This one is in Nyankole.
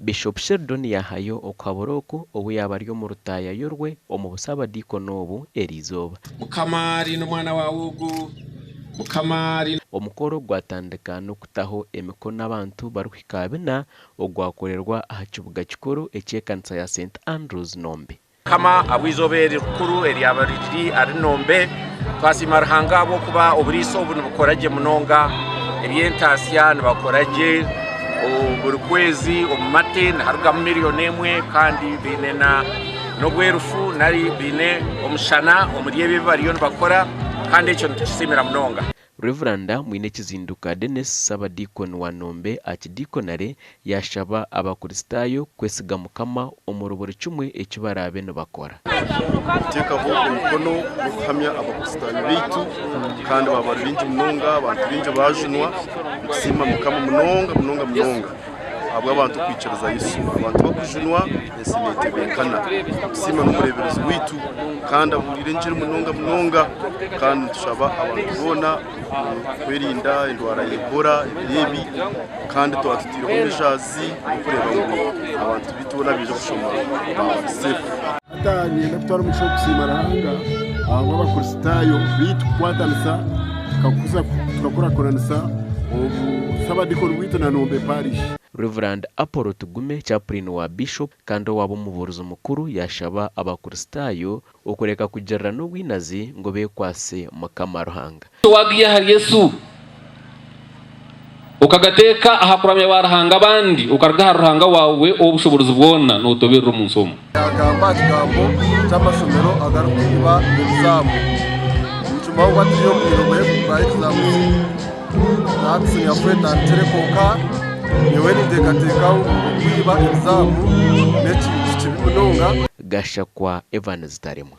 Bishop Sheldon yaahayo okuhabura oku obu yaaba ari omu rutaayayo rwe omu busaabadiikoni obu eriizooba. Mukama rinda omwana waawe ogu, Mukama rinda. Omukoro gwatandika n'okutaho emikono abantu barikuhika aha bina ogwakorerwa aha kibuga kikuru eky'ekanisa ya St Andrews Nombe. Mukama ahabw'eizooba eri rikuru eryaba riri ahari Nombe, twasiima Ruhanga ahabw'okuba oburiisa obu nibukora gye munonga, eby'entaasya nibakora gye, buri kwezi omu mate niharugamu miriyoni emwe kandi baine na n'obwerufu nari baine omushana omuri ebi ebi bariyo nibakora kandi ekyo nitukisiimira munonga. Rev. Mwinekizinduka Denis Ssabadiikoni wa Nombe Archdeaconry yaashaba Abakristaayo kwesiga Mukama omuri buri kimwe eki baraabe nibakora. Kuteekaho emikono n'okuhamya Abakristaayo baitu kandi baaba bari baingi munonga abantu baingi baajunwa nitusiima Mukama munonga munonga munonga. Ahabw'abantu kwikiriza Yesu, abantu bakujunwa, ensi neetebeekana. Nitusiima n'omureeberezi waitu kandi abuuriire engiri munonga munonga kandi nitushaba abantu boona kwerinda endwara ya Ebola ebiro ebi kandi twaba tutaireho measures y'okureeba ngu abantu baitu boona abaija kushoma baaba bari safe. Hati niinyenda kutwara omugisha ogu kusiima Ruhanga ahabw'Abakristaayo baitu kukwatanisa tukakuza tukakurakuranisa obusabadikoni bwaitu na Nombe Parish. Rev. Apollo Tugume, Chaplain wa Bishop kandi owaaba omubuurizi mukuru yaashaba Abakristaayo okureka kugirirana obwinazi ngu beekwatse Mukama Ruhanga. Waagiha ahari Yesu, okagateeka aha kuramya baaruhanga abandi, okaruga ahari Ruhanga waawe ow'obushoboorozi bwona, nootoberera omu nsi omu. Yaagamba aha kigambo ky'amashomero agarikwiba ebizaamu. Nikimanywa ngu hati turi omu bwire bwa exams na siniya four etandikire kwonka nyowe ninteekateeka ngu okwiba ebizaamu n'ekintu kibi munonga. Gashakwa Evans Taremwa.